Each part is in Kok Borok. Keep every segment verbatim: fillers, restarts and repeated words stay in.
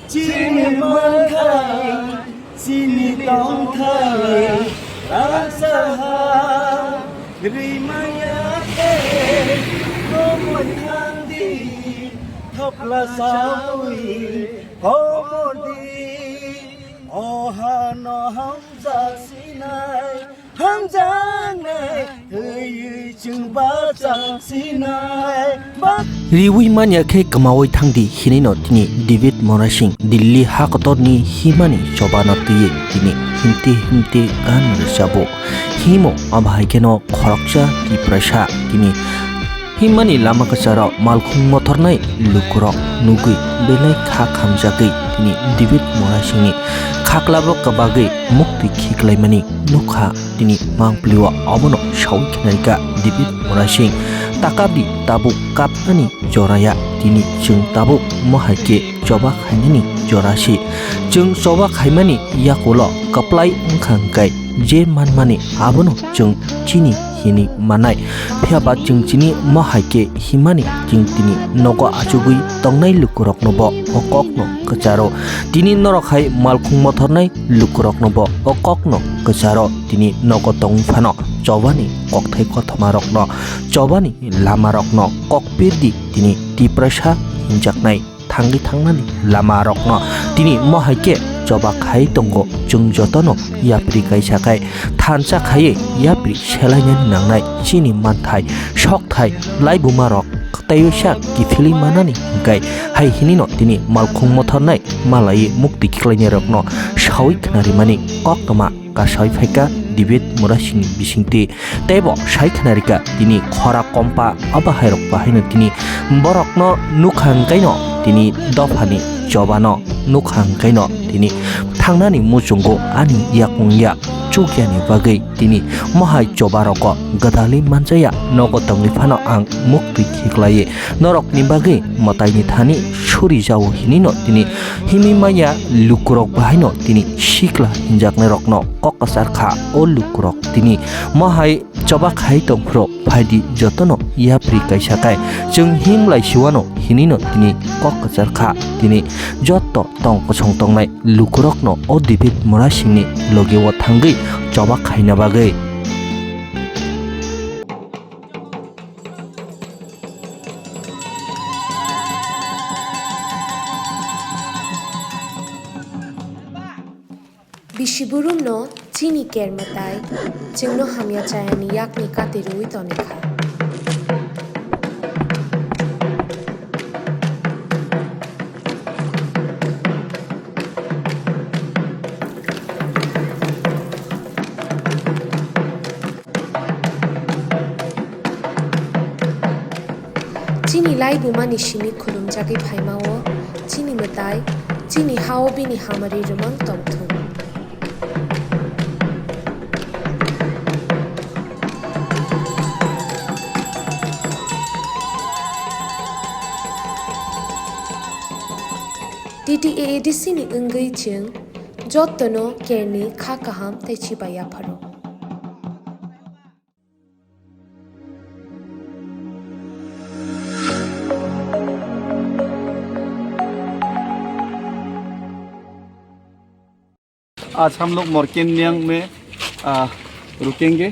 Chini manthai, chini tongthai, raksa ha, rimaya tei, romani angdi, thopla sawi, komodi, oha no hamjak sinai. Hamjaknai, thwiwi chwng bachang sinai, bak- Riwi manya khe kwmawi thangdi hinwi no tini David Murasing Delhi ha kotorni himani chobano twiwi tini himte himte gan rwchabo. Himo abo hai kheno khoroksa Tiprasa tini Himani lama kwcharo malkhung mothornai lukurok nugwi belai kha khamjagwi tini David Murasingni khaklabo kwbagwi muktwi khiklaimani nukha tini mangpilio obono sawi khnarikha David Murasing. Takabdi tabuk kapnani joraya tini chwng tabuk mohai khe choba khainani jorasi. Chwng choba khaimani yakulo kwplai wngkha hwnkhe je manmani abono chwng chini hinwi mannai. Phiya ba chwng chini mohai khe himani chwng tini nogo achugwi tongnai lukurokno bo o kokno kwcharo. Tini norok hai malkhung mothornai lukurokno bo o kokno kwcharo. Tini nogo tongwi phano chobani kokthai kothomarokno, chobani lamarokno kokpirdi tini Tiprasa hinjaknai. Thangwi thangnani lama rokno tini mohai khe choba khai tongo. Chwng jotono yapri kaisa khai thansa khaiwi yapri selainani nangnai chini manthai, sokthai, laibuma rok teiwisa kiphilwi manani hwnkhe hai hinino tini malkhung mothornai malaiwi mukti khiklainai rokno sawi khnarimani koktwma kasawi phaikha David Murasingni bisingtwi. Teibo sai khna rikha tini khora kompa abo hairok bahaino tini borokno nukha hwnkhaino tini dophani chobano nukha hwnkhaino tini thangnani muchungo ani yakung yak chukyani bagwi tini mohai chobarogo gwdalwi manjaya nogo tongwi phano ang muktwi khiklaiwi norokni bagwi mwtaini thani suri jao hinino tini himwi manya lukurok bahaino tini sikla hinjaknairokno kok kwchar kha o lukurok tini mohai choba khai tongphuru phaidi jotono yapri kaisa kai chwng him lai siwano hinino tini kok kwchar kha tini joto tong kosong tongnai lukurokno o David Murasingni logeo thangwi choba khaina bagwi. Bisi burumno chini ker mwtai, chwngno hamya chayani yakni kati rwui tonikha. Chini laibumani simi khulumjagwi phaima-o chini mwtai, chini ha-o bini hamari rwmang tongthung. T T A A D C ni wngwi chwng jottono kerni kha kaham tei chibai yapharo. आज हम लोग मोरकेन नियांग में, आ, रुकेंगे।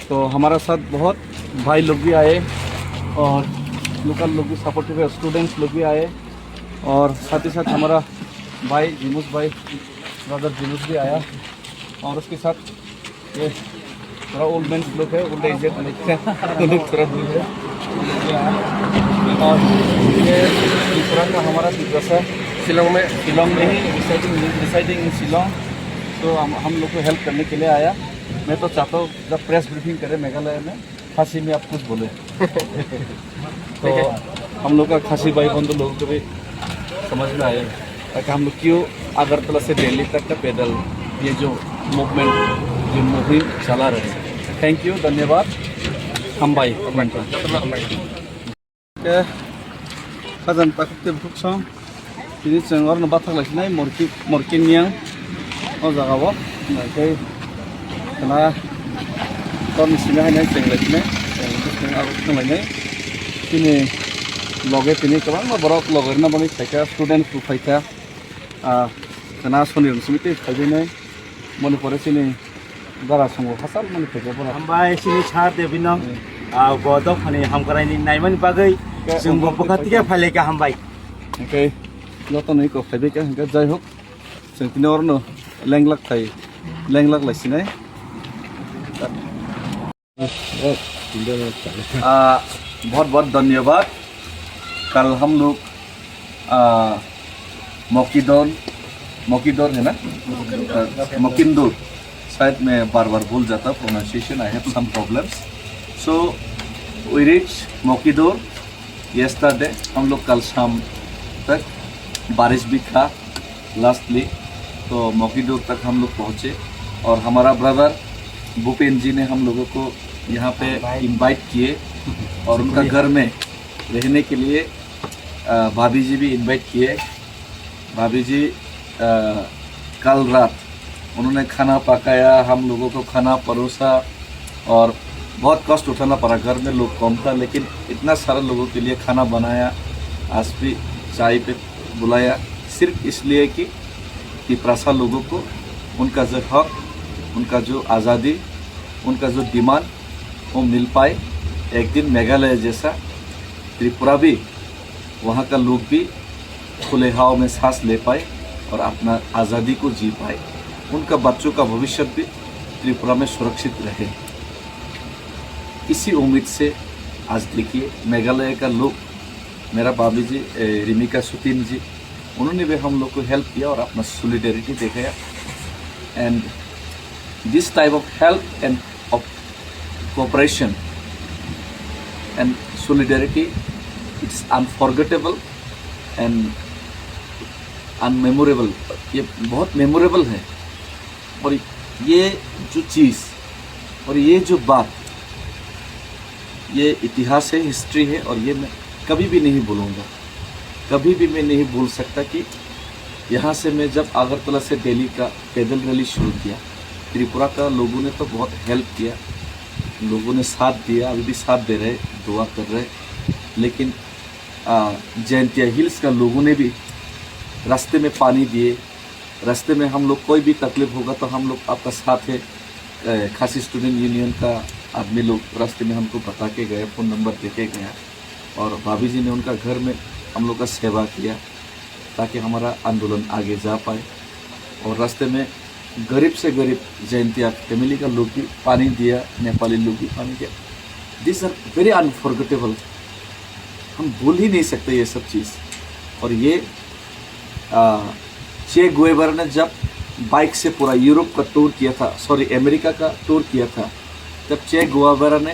तो हमारा साथ बहुत भाई लोग भी आए और लोकल लोग भी सपोर्टिव है, स्टूडेंट्स लोग भी आए और साथ ही साथ हमारा भाई जिमुस भाई, ब्रदर जिमुस भी आया और उसके साथ ये थोड़ा ओल्ड मैन लोग है, ओल्ड एजेड लोग हैं, वो लोग थोड़ा दूर है। और ये त्रिपुरा का हमारा तिप्रसा शिलोंग में, शिलोंग में ही, रिसाइडिंग, रिसाइडिंग इन शिलोंग। तो हम, हम लोग को हेल्प करने के लिए आया। मैं तो चाहता हूँ जब प्रेस ब्रीफिंग करे मेघालय में, खासी में आप कुछ बोले। तो हम लोग का खासी भाई बंधु लोगों को भी समझ में आए, ताकि हम लोग क्यों अगरतला से दिल्ली तक का पैदल ये जो मूवमेंट, ये मुहिम चला रहे। थैंक यू, धन्यवाद। हम भाई। Khe khajani takhuk tei bukhuksong tini chwng orono bathak lai sinai morki, morki niyang o jaga o. Hwnkhe khwna torni simi hainai chwng lai sinai, chwng bwswk abo thwng lainai. Chini Loge tini kwbangma borok loge rwna bagwi phaikha, students bo phaikha. Ah, khwna soni rwng simi tei phaibainai. Moni pore chini bara songo hachal mani phaikha borok. Hambai chini sir Debino, Hmm. ah, bo dophani hamkraini naimani bagwi Khe chwng bo omo bwkha twi tikhe phaikha. Phailaikha hambai. Hwnkhe jotono eko phaibaikha, hwnkhe jai hok, chwng tini orono lenglak khai, lenglak lai sinai. आ, बहुत बहुत धन्यवाद। कल हम लोग, आ, मोकिदोन, मोकिदोर है ना? आ, मोकिंदुर। शायद मैं बार बार भूल जाता pronunciation, I have some problems. So we reach Mokidor yesterday. हम लोग कल शाम तक, बारिश भी था, लास्टली तो मोकिदुर तक हम लोग पहुँचे और हमारा ब्रदर भूपेन जी ने हम लोगों को यहाँ पे इनवाइट किए और उनका घर में रहने के लिए, अ, भाभी जी भी इनवाइट किए। भाभी जी, अ, कल रात उन्होंने खाना पकाया, हम लोगों को खाना परोसा और बहुत कष्ट उठाना पड़ा। घर में लोग कम था, लेकिन इतना सारा लोगों के लिए खाना बनाया, आज भी चाय पे बुलाया, सिर्फ इसलिए कि तिपरासा लोगों को उनका जो हक, उनका जो आज़ादी, उनका जो डिमांड, वो मिल पाए। एक दिन मेघालय जैसा त्रिपुरा भी, वहाँ का लोग भी खुले हवा में सांस ले पाए और अपना आज़ादी को जी पाए। उनका बच्चों का भविष्य भी त्रिपुरा में सुरक्षित रहे। इसी उम्मीद से आज देखिए, मेघालय का लोग, मेरा भाभी जी, ए, रिमिका सुतिन जी, उन्होंने भी हम लोग को हेल्प किया और अपना सॉलिडेरिटी दिखाया। And this type of help and of cooperation and solidarity, it's unforgettable and unmemorable। ये बहुत मेमोरेबल है। और ये जो चीज़ और ये जो बात, ये इतिहास है, हिस्ट्री है, और ये मैं कभी भी नहीं भूलूंगा। कभी भी मैं नहीं भूल सकता कि यहाँ से मैं जब अगरतला से दिल्ली का पैदल रैली शुरू किया, त्रिपुरा का लोगों ने तो बहुत हेल्प किया, लोगों ने साथ दिया, अभी भी साथ दे रहे, दुआ कर रहे। लेकिन, आ, जैंतिया हिल्स का लोगों ने भी रास्ते में पानी दिए, रास्ते में हम लोग कोई भी तकलीफ होगा तो हम लोग आपका साथ है। अ, खासी स्टूडेंट यूनियन का आदमी लोग रास्ते में हमको बता के गया, फ़ोन नंबर दे के गया, और भाभी जी ने उनका घर में हम लोग का सेवा किया ताकि हमारा आंदोलन आगे जा पाए। और रास्ते में गरीब से गरीब जैंतिया फैमिली का लोग भी पानी दिया, नेपाली लोग भी पानी दिया। These are very unforgettable। हम भूल ही नहीं सकते ये सब चीज़। और ये, आ, चे गुएवारा ने जब बाइक से पूरा यूरोप का टूर किया था, सॉरी, अमेरिका का टूर किया था, जब चे गुएवारा ने,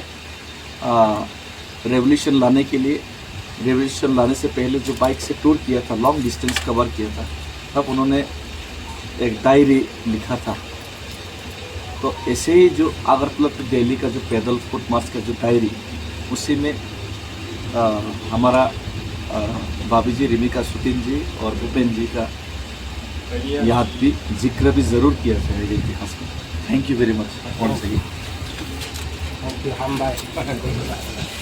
आ, रेवोल्यूशन लाने के लिए, रेवोल्यूशन लाने से पहले जो बाइक से टूर किया था, लॉन्ग डिस्टेंस कवर किया था, तब उन्होंने एक डायरी लिखा था। तो ऐसे ही जो अगरतला टू दिल्ली का जो पैदल फुट मार्च का जो डायरी, उसी में, अ, हमारा, अ, भाभी जी रिमिका सुतिन जी और भूपेन जी का याद भी, जिक्र भी जरूर किया जाएगा इतिहास में। Thank you very much once again। Thank you, hambai।